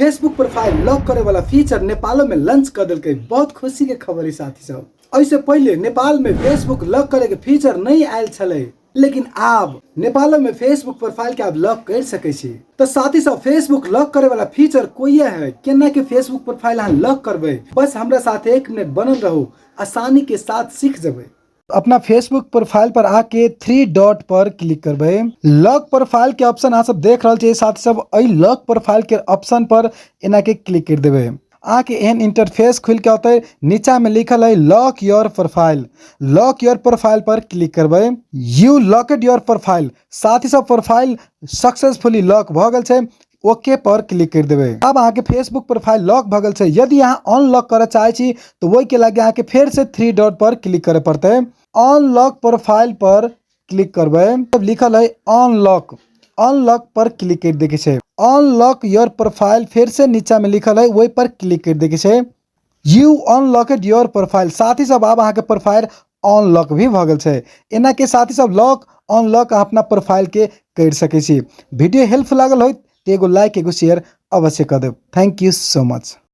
Facebook profile lock करे वाला feature नेपालो में लॉन्च कर देलकै। बहुत खुशी के खबर है साथी सब। एहिसे पहिले नेपाल में फेसबुक लॉक करे के फीचर नहीं आयल छलै, लेकिन आब नेपालो में फेसबुक प्रोफाइल के आब लॉक कर सकै छी। तो साथी सब, फेसबुक लॉक करे वाला फीचर कोई है, केना के फेसबुक प्रोफाइल अहाँ लॉक करबै, बस हमरा साथ 1 मिनट बनल रहू, आसानी के साथ सीख जेबै। अपना फेसबुक प्रोफाइल पर आके 3 डॉट पर क्लिक करबै। लॉक प्रोफाइल के ऑप्शन अहाँ सब देख रहल छियै साथी सब, एहि लॉक प्रोफाइल के ऑप्शन पर एना के क्लिक कर देबै। अहाँके एहन इंटरफेस खुलि के औतै, नीचा में लिखल है lock your profile. Lock your profile per click करबै। You locked your profile. साथी सब, प्रोफाइल सक्सेसफुली लॉक भऽ गेल छै। ओके पर क्लिक कर देबै। अब अहाँके फेसबुक प्रोफाइल लॉक भऽ गेल छै। यदि अहाँ अनलॉक करऽ चाहै छी तऽ ओहिके लागि अहाँके फेर से 3 डॉट पर क्लिक करे पड़तै। अनलॉक प्रोफाइल पर क्लिक करबै, तब लिखल है अनलॉक, अनलॉक पर क्लिक कर दैके छै। अनलॉक your profile फेर से नीचा में लिखल है, ओहि पर क्लिक कर दैके छै। You unlocked your profile. साथी सब, आब अहाँके प्रोफाइल अनलॉक भी भऽ गेल छै। एना के साथी सब लॉक अनलॉक अहाँ अपना प्रोफाइल के करि सकै छी। वीडियो हेल्प लागल होइत तऽ एगो लाइक एगो शेयर अवश्य कऽ देब। Thank you so much.